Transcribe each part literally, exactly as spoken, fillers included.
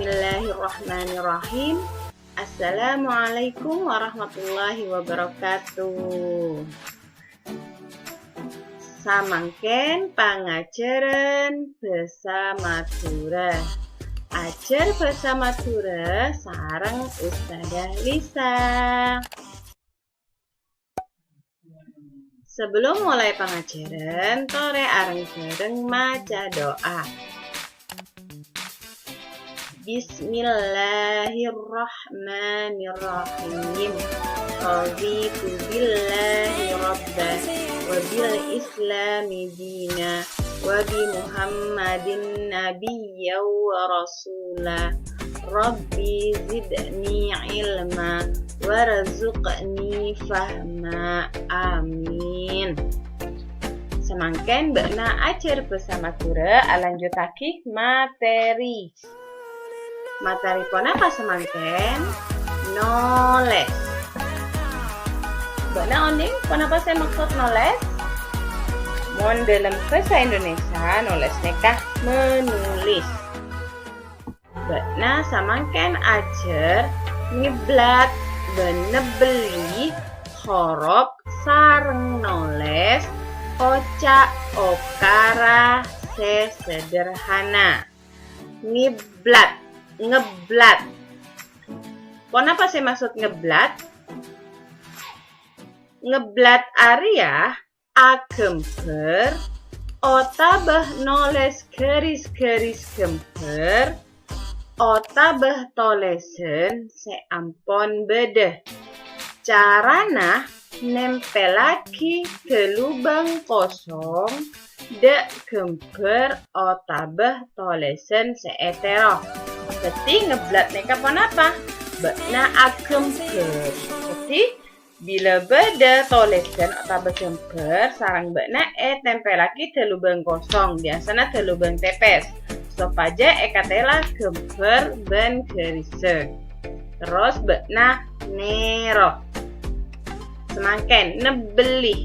Bismillahirrahmanirrahim. Assalamualaikum warahmatullahi wabarakatuh. Samangkèn pangajhârân bhâsa Madhurâ. Ajhâr bhâsa Madhurâ sareng Ustadzah Lisa. Sebelum mulai pangajhârân, torè areng-bhâreng maca doa. Bismillahirrahmanirrahim. Raditu billahi rabba wa bil islami dina wa bi Muhammadin nabiyya wa rasula. Rabbi zidni ilma warzuqni fahma. Amin. Samangkèn bâ'na ajhâr bhâsa Madhurâ, alanjuttaghi materi. Materi ponapa samangkèn? Nolès. Bâ'na onèng ponapa sè maksod nolès? Mon dâlem bhâsa Indonesia, nolès nèka menulis. Bâ'na samangkèn ajhâr ngèblat bân nebbhelli horop sareng nolès oca' okara sè sederhana. Ngèblat, ngèblat. Ponapa sè maksod ngèblat? Ngèblat arèya aghâmbhâr otabâ nolès ghâris-ghâris ghâmbhâr otabâ tolèsan sè ampon bâdâ. Carana nèmpèllaghi ghâlubâng kosong dâ' ghâmbhâr otabâ tolèsan sè ètèro. Dhâddhi, ngèblat nèka ponapa? Bâ'na aghâmbhâr. Dhâddhi, bilâ bâdâ tolèsan otabâ ghâmbhâr, sareng bâ'na ètèmpèllaghi dâlubâng kosong, biyasana dâlubâng tèpès, sopajâ èkatèla ghâmbhâr bân ghârissa. Terros bâ'na nèro. Samangkèn, nebbhelli.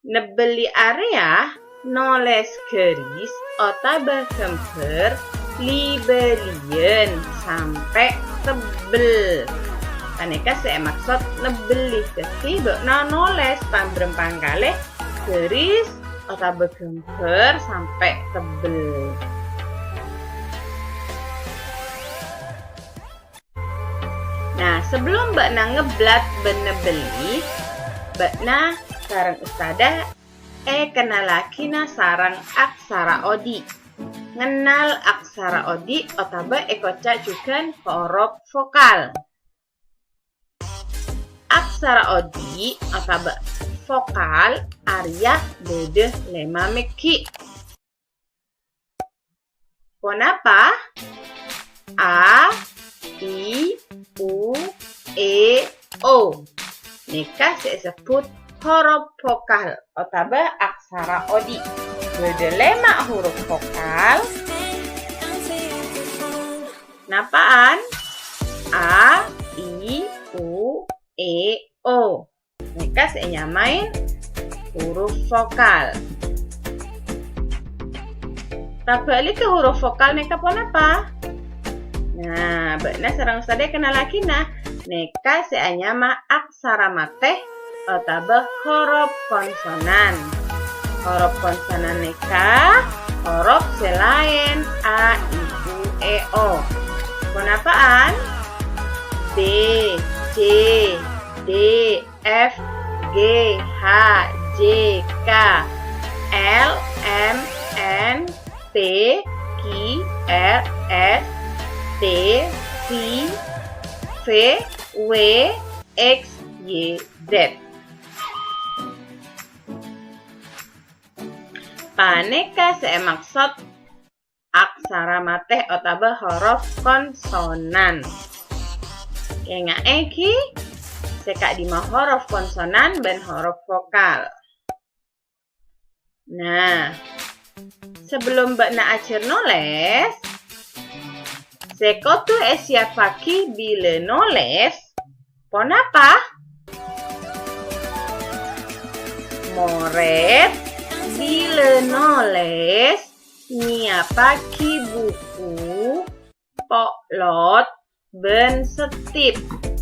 Nebbhelli arèya nolès ghâris otabâ ghâmbhâr li-bâliyân sampè' tebbel. Panèka sè èmaksod nebbhelli, dhâddhi bâ'na nolès pambrâmpang kalè ghâris otabâ ghâmbhâr sampè' tebbel. Nah, sabellun bâ'na ngebblat bân nebbhelli, bâ'na sareng ustadzah èkennallaghina sareng aksara odi'. Ngennal aksara odi' otabâ èkoca' jhughân horop vokal. Aksara odi' otabâ vokal arèya bâdâ lèma' mèghi'. Ponapa? A, I, U, E, O. Nèka sè èsebbhut horop vokal otabâ aksara odi'. Bâdâ lèma' horop vokal. Napa'an? A, I, U, E, O. Nèka sè ènyamaè horop vokal. Tabâlikka horop vokal nèka ponapa? Nah, bâ'na sareng ustadzah èkennallaghina. Nèka sè anyama aksara matè otabâ horop konsonan. Horop konsonan nèka horop sè laèn A, I, U, E, O. Ponapa'an? B, C, D, F, G, H, J, K, L, M, N, P, Q, R, S, T, V, V, W, X, Y, Z. Panèka sè èmaksod aksara matè otabâ horop konsonan. Ènga'è ghi, sè ka'dimma horop konsonan bân horop vokal. Nah, sabellun bâ'na ajhâr nolès, sè kodhu èsiyappaghi bilâ nolès, ponapa? Morèd bilâ nolès nyiyappaghi buku, po'lot, bân setip.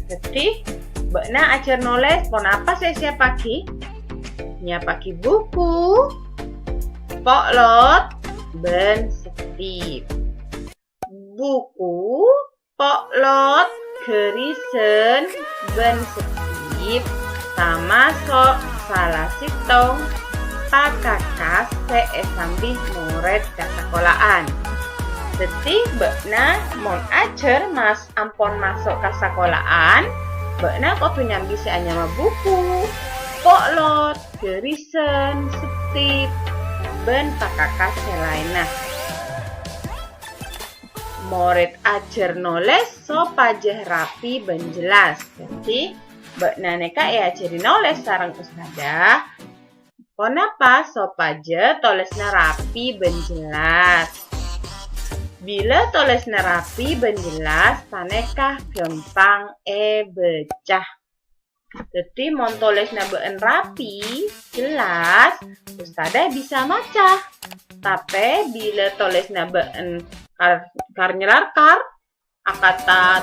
Dhâddhi, bâ'na ajhâr nolès ponapa sè èsiyappaghi? Nyiyappaghi buku, po'lot, bân setip. Buku, po'lot, ghârisân, bân setip tamaso' sala sèttong pakakas sè èsambi morèd ka sakola'an. Dhâddhi, bâ'na mon ajhâr mas-, ampon maso' ka sakola'an, bâ'na kodhu nyambi sè anyama buku, po'lot, ghârisân, setip, bân pakakas sè laènna. Morèd ajhâr nolès sopajâ rapi bân jelas. Dhâddhi, bâ'na nèka èajhâri nolès sareng ustadzah. Ponapa sopajâ tolèsna rapi bân jelas? Bilâ tolèsna rapi bân jelas, panèka ghâmpang èbâca. Dhâddhi, mon tolèsna bâ'en rapi, jelas, ustadzah bisa maca. Tapè bilâ tolèsna bâ'en kar-, kar-nyèlarkar, akatat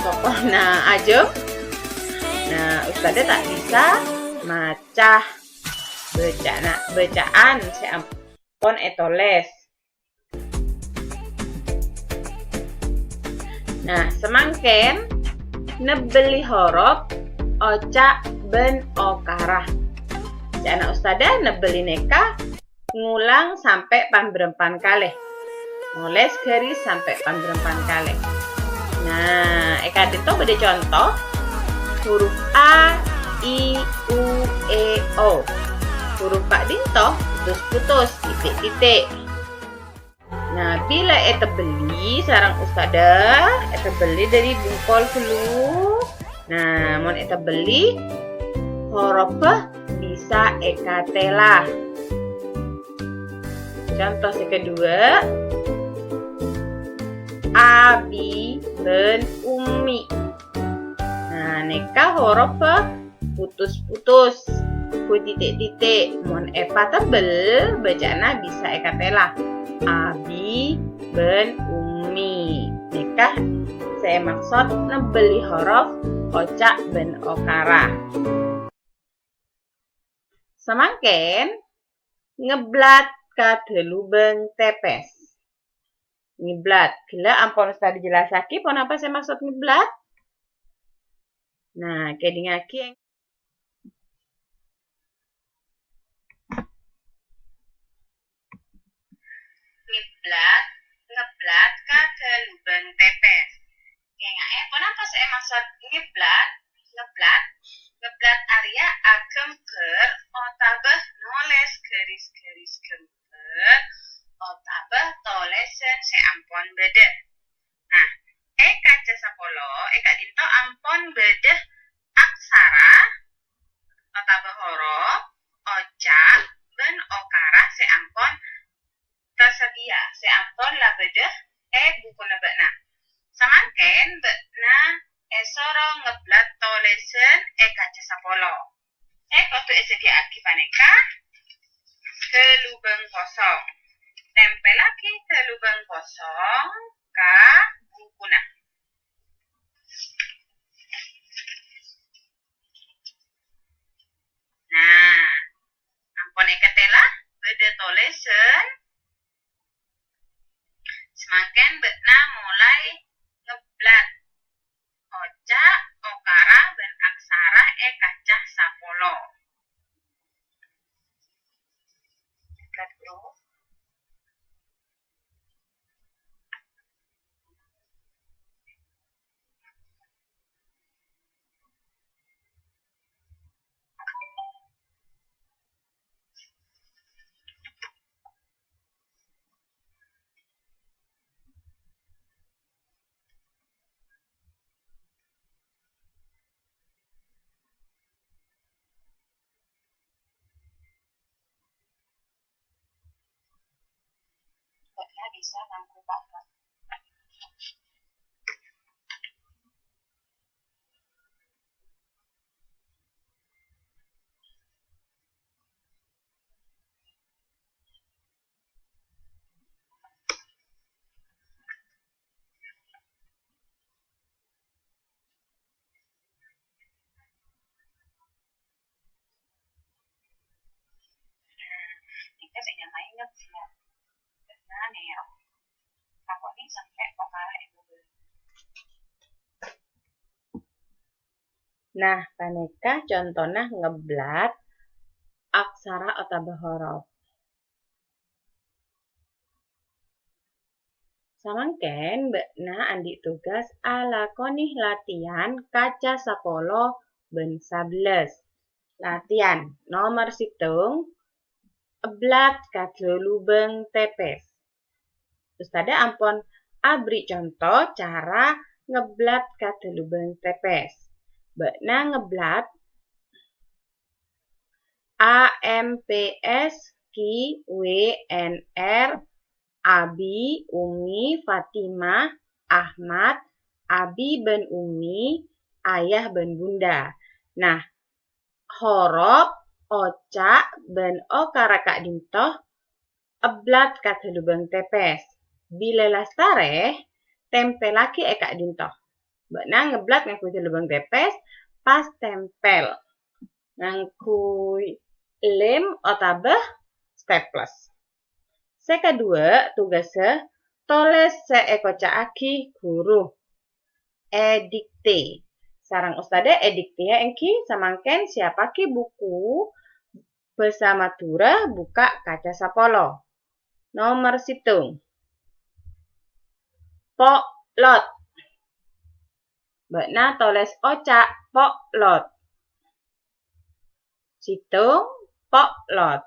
sokona ajâm, nah, ustadzah ta' bisa maca bâcana-, bâcaan sè ampon ètolès. Nah, samangkèn nebbhelli horop, oca', bân okara. Ca'na ustadzah nebbhelli nèka ngulang sampè' pambârâmpan kalè. Nolès ghâris sampè' pambârâmpan kalè. Nah, è ka'dinto bâdâ conto. Huruf A, I, U, E, O. Huruf ka'dinto putus-putus, titik-titik. Nah, bilâ ètebbhelli sareng ustadzah, ètebbhelli dâri bungkol ghâllu. Nah, mon ètebbhelli, horopa bisa èkatèla. Conto sè kedua, Abi bân Ummi. Nah, nèka horopa putus-putus, bâ titik-titik. Mon èpatebbhel, bâca'na bisa èkatèla. Abi bân Ummi. Nèka sè èmaksod nebbhelli horop oca' bân okara. Samangkèn, ngebblat ka dâlubâng tèpès. Ngebblat. Ghellâ' ampon ustadzah jellassaghi ponapa sè maksod ngebblat? Nah, kèdingngaghi. Ngebblat, ngebblat ka dâlubâng tèpès. Kènga'è, ponapa sè èmaksod ngebblat? Ngebblat, ngebblat arèya aghâmbhâr otabâ nolès ghâris-ghâris ghâmbhâr otabâ tolèsan sè ampon bâdâ. Nah, è kaca sapolo, è ka'dinto ampon bâdâ aksara otabâ horop, oca', bân okara sè ampon tasadhiyâ, sè ampon la bâdâ è bukuna bâ'na. Samangkèn bâ'na èsoro ngebblat tolèsan è kaca sapolo. Sè kodhu èsadhiyâ'aghi panèka dâlubâng kosong. Tempèlaghi dâlubâng kosong ka bukuna. Nah, ampon èkatèla, bâdâ tolèsan. Samangkèn bâ'na molaè ngebblat oca', okara, bân aksara è kaca sapolo. Ngebblat, Bro. Nah, panèka contona ngebblat aksara otabâ horop. Samangkèn bâ'na andi' tugas alakonè latihan kaca sapolo bân sabellâs. Latihan nomer sèttong, ebblat ka dâlubâng tèpès. Ustadz ampon aberri' conto cara ngebblat ka dâlubâng tèpès. Bâ'na ngebblat A M P S Q W N R, Abi, Umi, Fatimah, Ahmad, Abi bân Umi, Ayah bân Bunda. Nah, horop, oca', bân okara ka'dinto ebblat ka dâlubâng tèpès. Bilâ lastarè, tempellaghi è ka'dinto. Bâ'na ngebblat ngangghuy dâlubâng tèpès, pas tempel ngangghuy lem otabâ staples. Sè kaduwâ', tugassa tolès sè èkoca'aghi ghuru. Èdikte. Sareng ustadz èdikte èngghi samangkèn siapaghi buku bhâsa Madhurâ, buka' kaca sapolo. Nomer sèttong. Po'lot. Bâ'na tolès oca' po'lot. Sèttong, po'lot.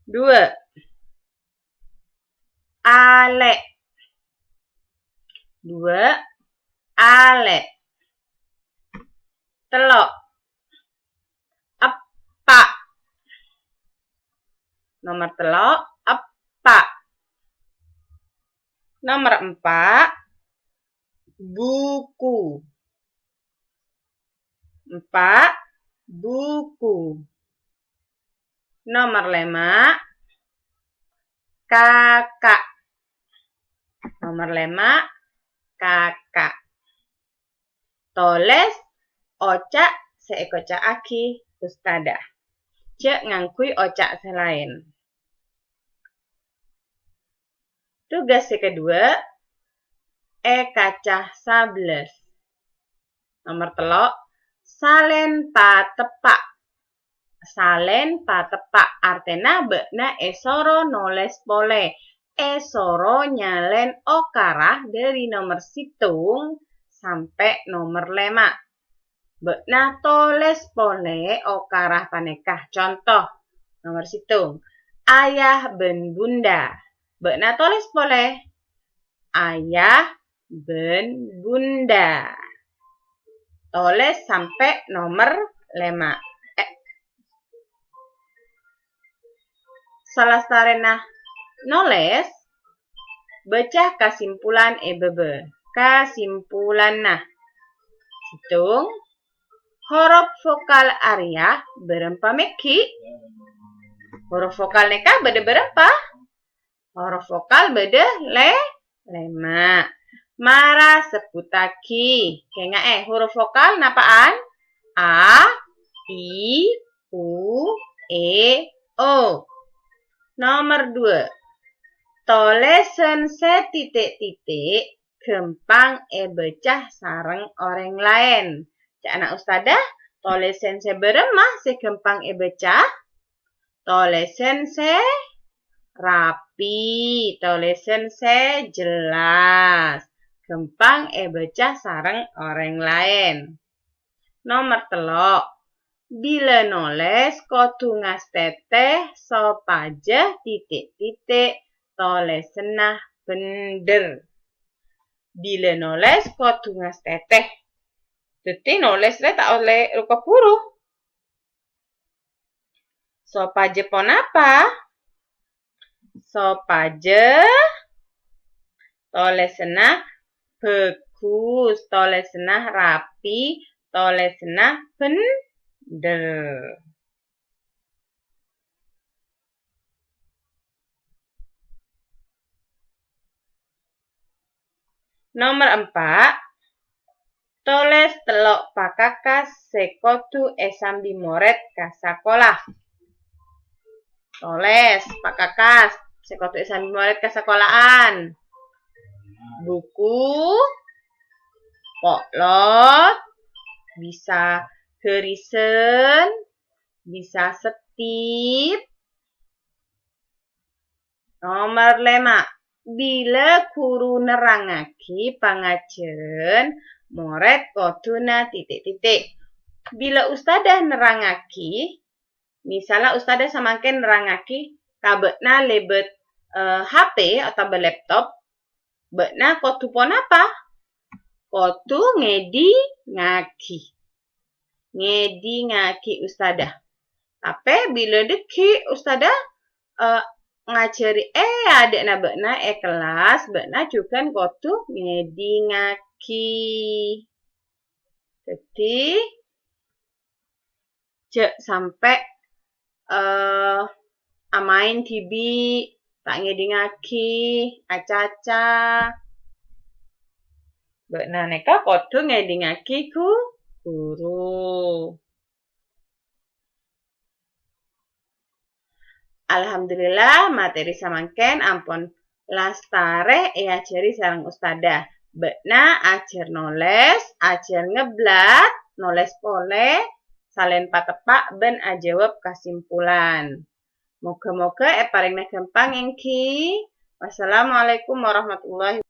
Duwâ'. Alè'. Duwâ', alè'. Tello'. Eppa'. Nomer tello', eppa'. Nomer empa', buku. Empa', buku. Nomer lèma', kaka'. Nomer lèma', kaka'. Tolès oca' sè èkoca'aghi ustadz. Jhâ' ngangghuy oca' sè laèn. Tugas sè kaduwâ', è kaca sabellâs. Nomer tello', salèn pateppa'. Salèn pateppa', artèna bâ'na èsoro nolès polè, èsoro nyalèn okara dâri nomer sèttong sampè' nomer lèma'. Bâ'na tolès polè okara panèka. Conto, nomer sèttong, ayah bân bunda. Bâ'na tolès polè ayah bân bunda. Tolès sampè' nomer lèma'. Eh. Salastarèna nolès, bâca kasimpulan è bâbâ. Kasimpulanna. Sèttong, horop vokal arèya bârâmpa mèghi'? Horop vokal nèka bâdâ bârâmpa? Horop vokal bâdâ lè-, lèma'. Mara sebbhuttaghi. Kènga'è, horop vokal napa'an? A, I, U, E, O. Nomer duwâ'. Tolèsan sè titik-titik ghâmpang èbâca sareng orèng laèn. Ca'na ustadz, tolèsan sè bârâmma sè ghâmpang èbâca? Tolèsan sè rapi, tolèsan sè jelas, ghâmpang èbâca sareng orèng laèn. Nomer tello', bilâ nolès kodhu ngastètè sopajâ titik-titik tolèsanna bhendher. Bilâ nolès kodhu ngastètè. Dhâddhi nolès rè ta' ollè ro-, keburu. Sopajâ ponapa? Sopajâ tolèsanna bhâghus, tolèsanna rapi, tolèsanna bhendher. Nomer empa', tolès tello' pakakas sè kodhu èsambi morèd ka sakola. tolès, pakakas, sè kodhu èsambi morèd ka sakola'an. Buku, po'lot, bisa ghârisen, bisa setip. Nomer lèma', bilâ ghuru nerrangngaghi pangajhârân, morèd kodhuna titik-titik. Bilâ ustadzah nerrangngaghi, misalla ustadzah samangkèn nerrangngaghi ka bâ'na lèbât, eh, H P otabâ laptop, bâ'na kodhu ponapa? Kodhu ngèdingngaghi. Ngèdingngaghi ustadzah. Tapè bilâ dhâggi' ustadzah, eh, ngajhâri è adâ'na bâ'na è kellas, bâ'na jhughân kodhu ngèdingngaghi. Dhâddhi, jhâ' sampè', eh, amaèn dhibi', ta' ngèdingngaghi, acaca. Bâ'na nèka kodhu ngèdingngaghi ghu-, ghuru. Alhamdulillah, materi samangkèn ampon lastarè èajhâri sareng ustadzah. Bâ'na ajhâr nolès, ajhâr ngeblat, nolès polè, salèn pateppa' bân ajâwâb kasimpulan. Moghâ-moghâ èparèngana ghâmpang èngghi. Wassalamualaikum warahmatullahi